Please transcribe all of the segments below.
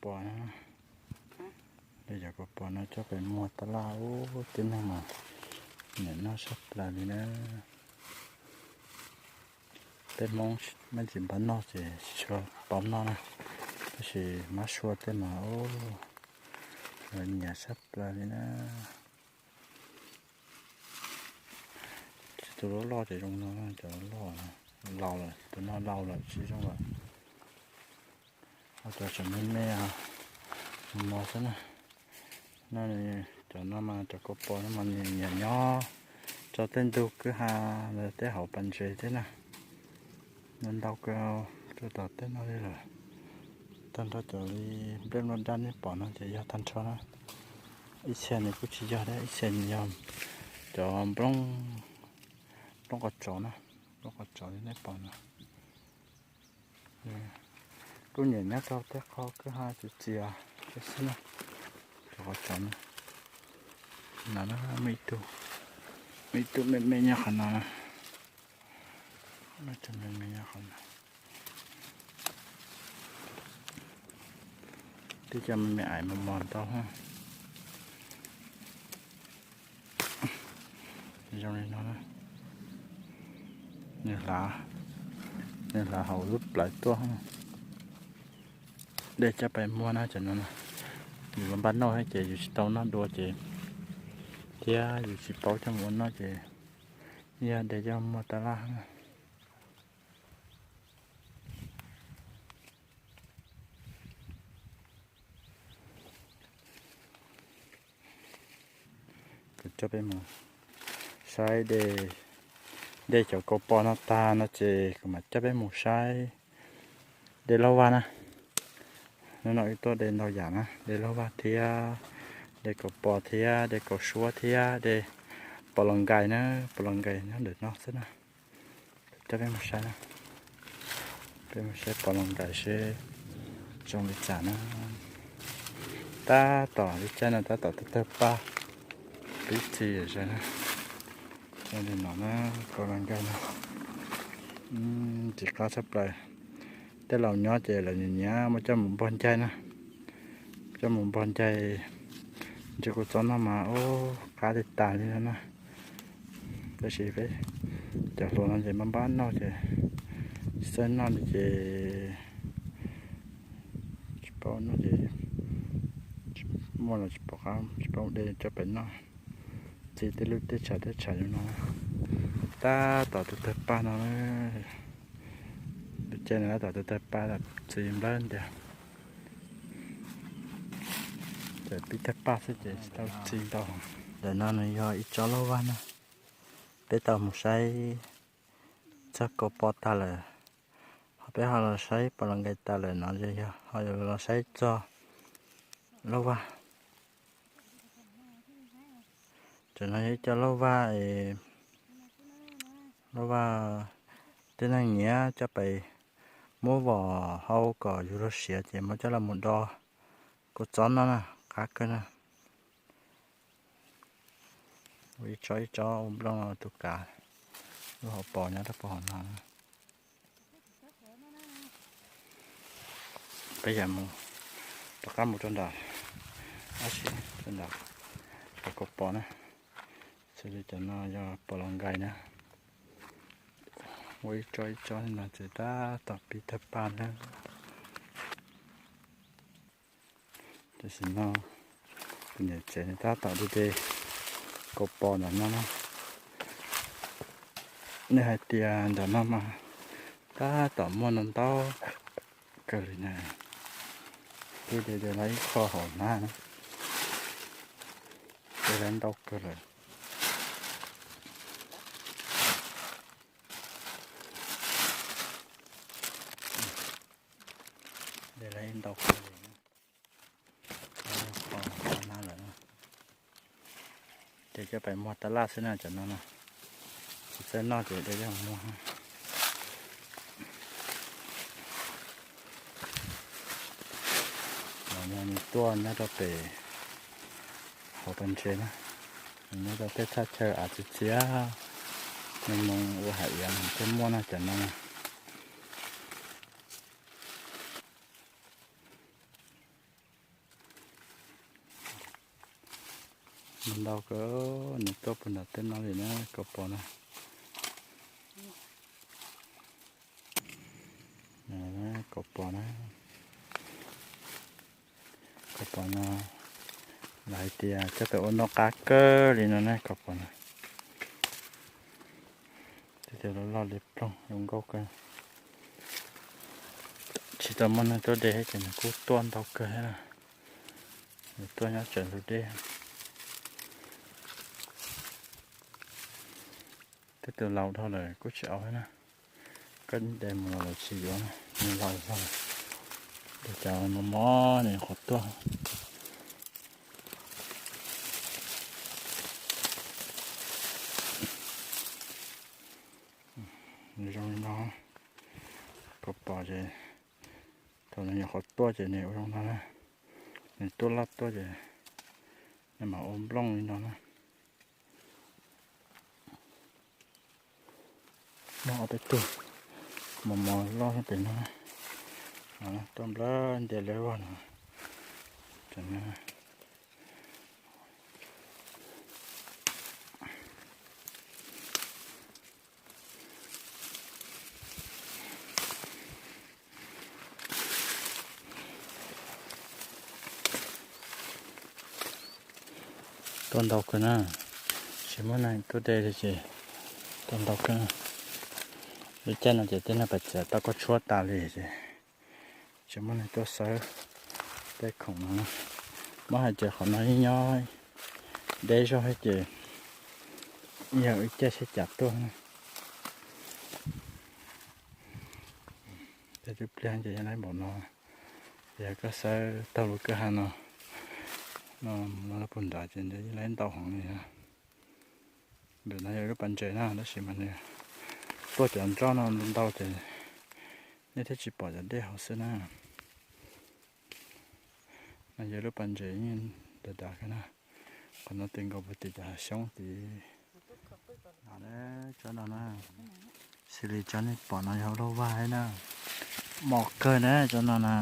pos na, de cov kaus pos no coj pem muag taj laj ub, tib neeg mas nyiam noj sab plaws li na. Peb Hmoob me ntsis npaj noj ces tsis tshua paub noj na, tab sis mab sua tej mas ub, lawv nyiam sab plaws li na. Tsis tus loj loj ces zoo no, cov loj laus lawm, tus no laus lawm tsis zoo lawm. Ho cov tseem me me mos mos xwb na. No, cov no mas cov kaus pos no mas nws nyiam nyob tso tej ntug kwj ha, tej hauv pas ntses thiab na. Nws ntau kawg, tsuas tom tej no li lawm. Tag nrho cov li nplej nplooj daj nej pom no ces yog tag nrho na. Ib txhia nws kuj tsis yog thiab, ib txhia nws yog cov nplooj, nplooj qos tsov na, nplooj qos tsov li nej pom no. Kuj nyiam nyob rau tej qhov kwj ha txias txias xwb na. Cov qos tsov no, no na, muaj ib tug, muaj ib tug me me nyob qhov no na. Muaj ib tug me me nyob qhov no. Twb cov me me ais mos mos ntau. Zoo li no, nws hlav, nws hlav hauv lub plawv tuaj. De coj pem muag na cov no na. Yus npaj noj thiab ces yus tsis tau noj dua ces, thiab yus tsis paub coj mus ua noj ces yog de coj muag taj laj na. Kuv coj peb mus saib de, de cov kaus pos no tag no ces kuv mam coj peb mus saib de lauj vag na. Hnub no wb tuaj de ntau yam na, de lauj vag thiab, de kaus pos thiab, de kaus suab thiab, de pos los nkais na, pos los nkais nyob ntawm no xwb na. Coj peb mus saib na, peb mus saib pos los nkais seb zoo li cas na. Tab tom li caij no tab tom tawg tawg paj, pib txi zog na. Zoo li no na, pos los nkais no tsis qab tshaj plaws. Tej laus nyob ces lawv nyiam nyiam muab coj mus npog ncaig na, coj mus npog ncaig ntsis kua txob noj mas ub qab li tas li no na. Tab sis peb cov hluas no ces npaj npaj noj ces, tsis txawj noj li ces tsis paub noj ces, muaj los tsis pom qab tsis paub de coj pem noj. Txi tej lub tej tshav tej tshav zoo no, tab tom tawg tawg paj no. Lub caij no tab tom tawg tawg paj, txi nplawg ntiag. Ces pib tawg paj xwb ces tsis tau txi ntau. Ntawm no nws yog ib tsob lauj vag na. Peb tau mus saib txog kaus pos tag lawm, ho peb ho los saib pos los nkais tag lawm no yog ho yuav los saib txog lauj vag. Tam no yog ib co lauj vag, lauj vag tib neeg nyiam coj pem muab vom hau kom yug lug siav ces muab coj los mus do kua txob noj na, qab kawg na. Ua ib tsob ib tsob ua nplooj tus kav, lub hauv paus nyob rau puag hauv no. Peb yam mus, rov qab mus rau nram, ab tsi, rau nram cov kaus pos na, xws li cov no yog pos los nkais na. Ua ib tsob ib tsob li no ces tab tom pib tawg paj na. Tam sim no kuv niam tsev nws tab tom de de kaus pos ntawm no na. Nej hais tias ntawm no mas tab tom muaj no ntau kawg li na. Twb de de lawv ib qho hauv hnab na, de lawv ntau kawg lawm. De lawv ntau kawg li, qho hnab lawm. Ces coj pem muag taj laj xwb na cov no na. Tsis txawj noj ces de coj muag. Los yog nws tuaj nyob rau pem hauv pas ntses na, nws nyob rau tej thaj chaw av txias txias, nws mus ua hav iav thiaj muaj na cov no. Ntau kawg, nws tuaj puag nram tej no li na, kaus pos na. Kaus pos na. Kaus pos no, lawv hais tias coj pem ua noj qab kawg li no na, kaus pos no. Tej tus loj loj li ploog zoo nkauj kawg. Tsis tau muaj neeg tuaj de thiab ces nws kuj tuaj ntau kawg thiab na. Nws tuaj nyob tsev ntug dej. Tej tus laus dhau lawm kuj tsis au thiab na. Koj de mus los lawv tsis yuav na, nws laus dhau lawm. Ua cas mos mos nws qhuav tuaj. Nws zoo li no, kaus pos ces thaum nws nyuam qhuav tuaj ces nws ua zoo no na. Nws tuaj loj tuaj ces nws mam ua nplooj li no na. Muaj ob peb tug mos mos loj pem no, tuaj nplawg ntia liab vog no. Tuaj ntau kawg na, tsis muaj neeg tuaj de li ces tuaj ntau kawg. Lub caij no ces tej neeg pais txiav tau koj tshuab tas li ces tsis muaj neeg tuaj xawb tej khoom no. Muab hais tias qhov no yeej nyob deb zog thiab ces yog ib caij sib cav tuaj. Tej twb pliag ces yog laib npaum no, yog koj xawb taug lub kwj ha no, no mus no puag nrad ces nws yeej laib ntau heev li. Ntawm no yog lub pas ntses na, tab sis mas nws tuaj cov nroj no ntau ces nej thiaj tsis pom cov dej hauv xwb na. No yog lub pas ntses yeej dav dav kawg na. Qhov no twb nkaus puag tim cov hav xyoob tid. Tsob no na, xws li tsob nej pom no yog lauj vag na. Mos kawg na tsob no na.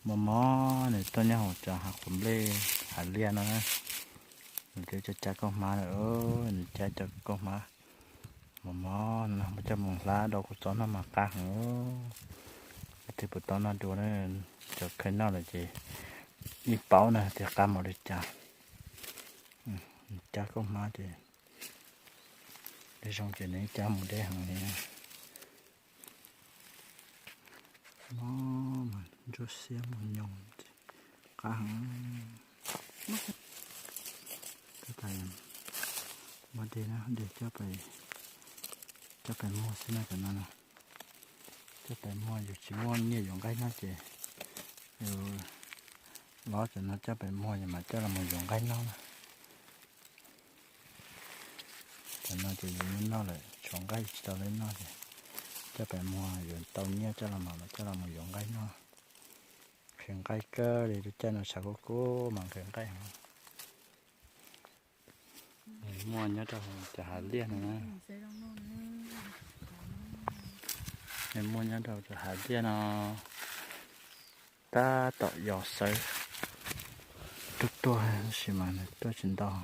Mos mos nws tuaj nyob hauv cov hav qhuav nplej hav liaj no na. Nws twb cab cab kauj hmab lawm, nws cab cov kauj hmab mos mos no muab coj mus hlab rau kuv txob noj mas qab heev. Leej twg puas tau noj dua na, cov kheev noj lawm ces yeej paub na tias qab npaum li cas. Cab kauj hmab ces zoo ces nws cab mus deb heev li. Ntsuab xiab mus nyoos qab heev. Tab sis muab de na, de coj pais muag xwb na cov no. Coj pais muag, yus tsis muaj nyiaj yuav nqaij noj ces yus lov cov no coj pais muag yus mam coj los mus yuav nqaij noj na. Cov no ces yus muab noj lawm tshuav nqaij tsis tau li noj ces coj pais muag yuav tau nyiaj coj los mam coj los mus yuav nqaij noj. Nqhis nqaij kawg li, lub caij no tshav kub kub mas nqhis nqaij heev. Muaj nyob rau cov hav liaj no na. Muaj nyob rau cov hav liaj no. Tab tom yos xawb tuaj tuaj tab sis mas nws tuaj tsis ntau.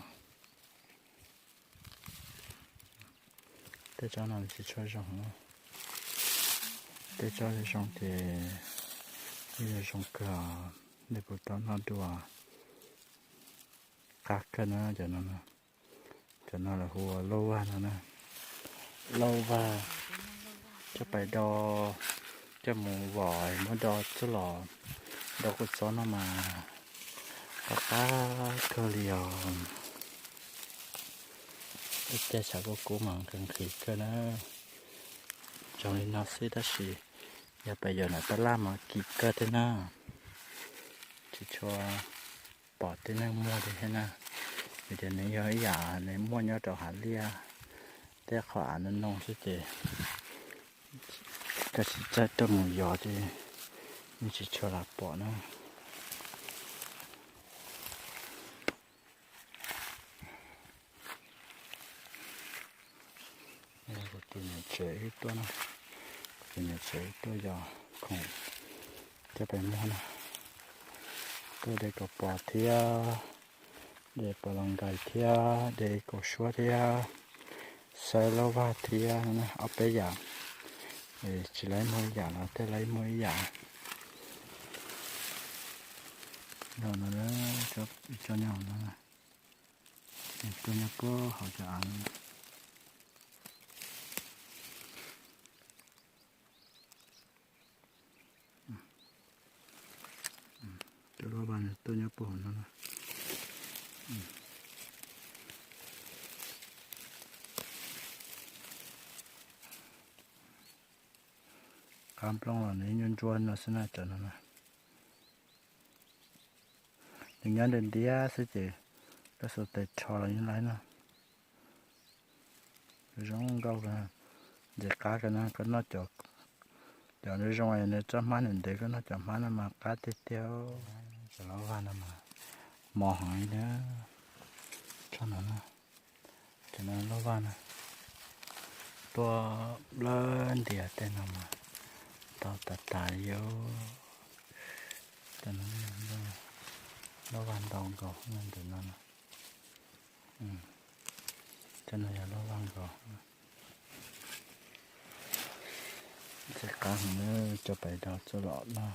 Tej tsob no tsis tshua zoo. Tej tsob zoo zoo ces yeej zoo kawg, nej puas tau noj dua. Qab kawg na cov no. Cov no lawv hu ua lauj vag no na. Lauj vag coj pais do, coj mus vom muab do txuj los do kua txob no mas qab qab kawg li os. Ib caij tshav kub kub mas nqhis nqhis kawg na. Zoo li no xwb tab sis yog pais yos nram tab laj mas kim kawg thiab na. Tsis tshua pom tej neeg muag li thiab na, vim tias nws yog ib yam nws muaj nyob rau hav liaj, tej qhov av no no xwb ces koj tsis txawj tuaj mus yos ces yeej tsis tshua lam pom na. Kuv tus niam tsev wb tuaj na, kuv tus niam tsev wb tuaj yos khoom coj pais muag na, tuaj de kaus pos thiab De pas los nkais thiab de kaus suab thiab xawb laub vag thiab ob peb yam. Tsis lawv muag ib yam los tej lawv muag ib yam. Nyob no, cov nyob no, tuaj nyob puag hauv cov av no. Cov loj vag tuaj nyob puag hauv no. Qab nplooj los nws ib nyuag ntsuab no xwb na, cov no na. Nws nyob ntiaj ntiaj xwb ces koj xuas tes rho los yeej laib na. Zoo nkauj kawg, ntxim qab kawg na. Koj noj cov, cov zoo zoo es nws tsob hmab ntev ntev, koj noj cov hmab no mas qab tiag tiag. Cov loj vag no mas mos heev li na. Tsob no na, cov no loj vag na, tuaj lawm ntiag tej no mas tau tas tas li. Loj vag ntau nkaus ntawm no. Cov no yog loj vag nkaus. Ntxim qab heev, cov pais do txuj lom no,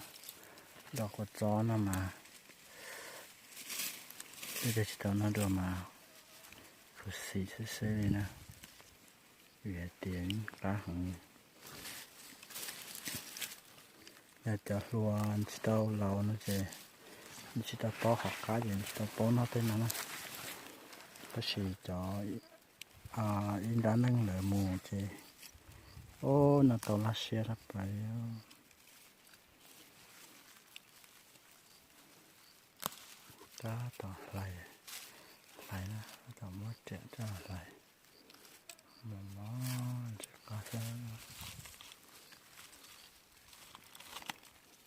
do kua txob no mas, cov tsis tau noj dua mas khuv xim xwb xwb li na, vim hais tias yeej qab heev. Yog cov hluas tsis tau laus no ces tsis tau paub qhov qab ces tsis tau paub noj tej no na. Tab sis cov ib nrab neej lawm mus ces, ub, noj tau laj siab tshaj plaws li. Tab tom hlais, hlais na, tab tom muab riam coj hlais. Mos mos ntxim qab xwb.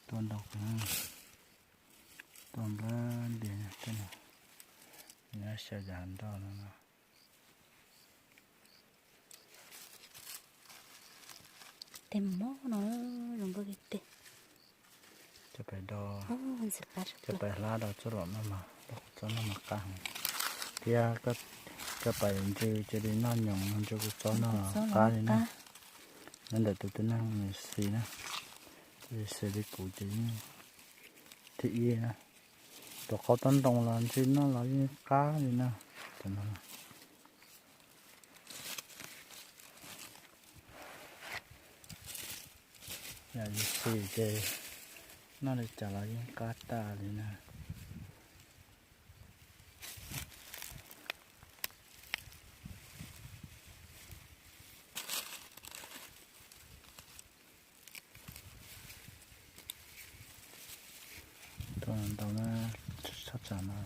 Tuaj ntau kawg, tuaj nplawg ntiag tej no, nyob xyaw yas nroj no. Tej mos no zoo nkauj tiag tiag. Cov pais do, cov pais hlab do txuj lom no mas, do kua txob no mas qab heev. Thiab cov pais ntsw cia li noj nyoos ntsw kua txob no qab li na. Nyob ntawm tus tib neeg nws xis na, xis li kuv ces yeej thib ib na. Tus qau toj ntoo los ntsw noj los yeej qab li na. Yam yus xis ces noj li cas los yeej qab tag li na. Tuaj ntau na, thaj tsam no,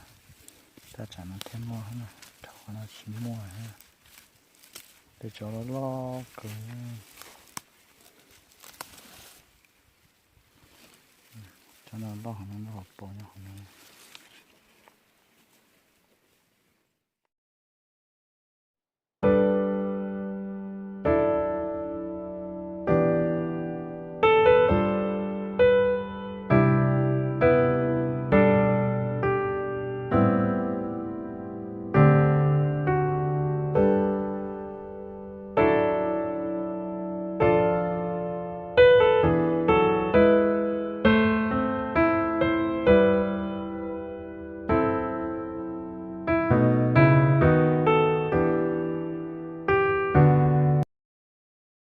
thaj tsam no thiaj muaj, rau qhov no tsis muaj. Tej tsov loj loj kawg. Tsov no loj heev, loj hauv paus nyob hauv no.